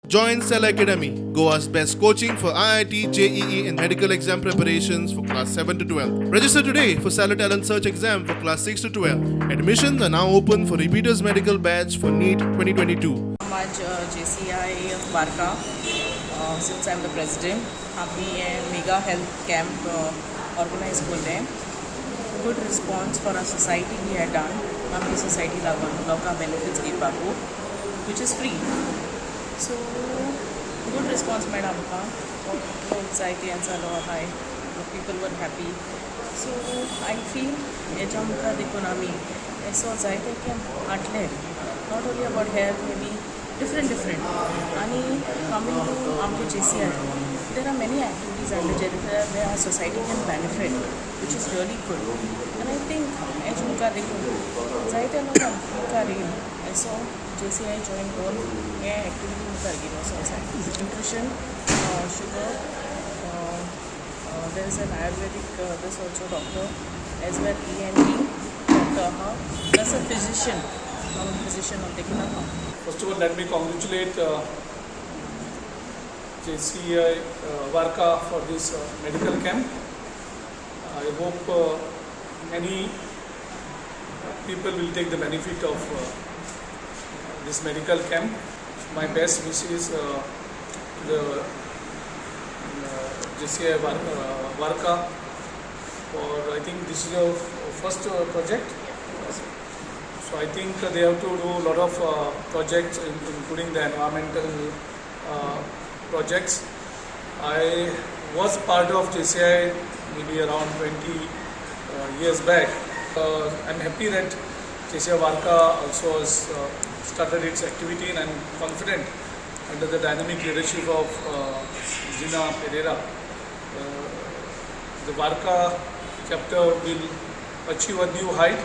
Join Cell Academy, Goa's best coaching for IIT, JEE, and medical exam preparations for class 7 to 12. Register today for Cellar Talent Search exam for class 6 to 12. Admissions are now open for repeaters medical batch for NEET 2022. आज JCI Varca, since I am the president, आमी हे mega health camp organise केले. Good response for a society we had done. आमची society लागून लोकांक benefits घेवपाकू, which is free, so good response मेळ्ळा आमकां. लोक जायते जालो आहाय, people were happy. So I feel हेच्या मुखार देखून आमी असो जायते कॅम्प हाडले, not only about health, maybe different different. आणि कमिंग टू आमचे JCI, there are many activities under JCI where our society can benefit, which is really good. And I think has मुखार देखून जायते लोकांक मुखार येवन असो JCI join करून हे एक्टिविटी मुखार घेवन वचोंक जाय. Nutrition, sugar, there is an Ayurvedic this also doctor as well, ENT doctor आहा, plus a physician, physician देखून आहा. First of all, let me congratulate JCI Varca for this medical camp. I hope many people will take the benefit of this medical camp. My best wishes to the JCI Varca for, I think this is your first project. So I think they have to do a lot of projects, including the environmental projects. I was part of JCI maybe around 20 years back. I'm happy that JCI Varca also has started its activity, and I'm confident under the dynamic leadership of Gina Pereira, the Varca chapter will achieve a new height.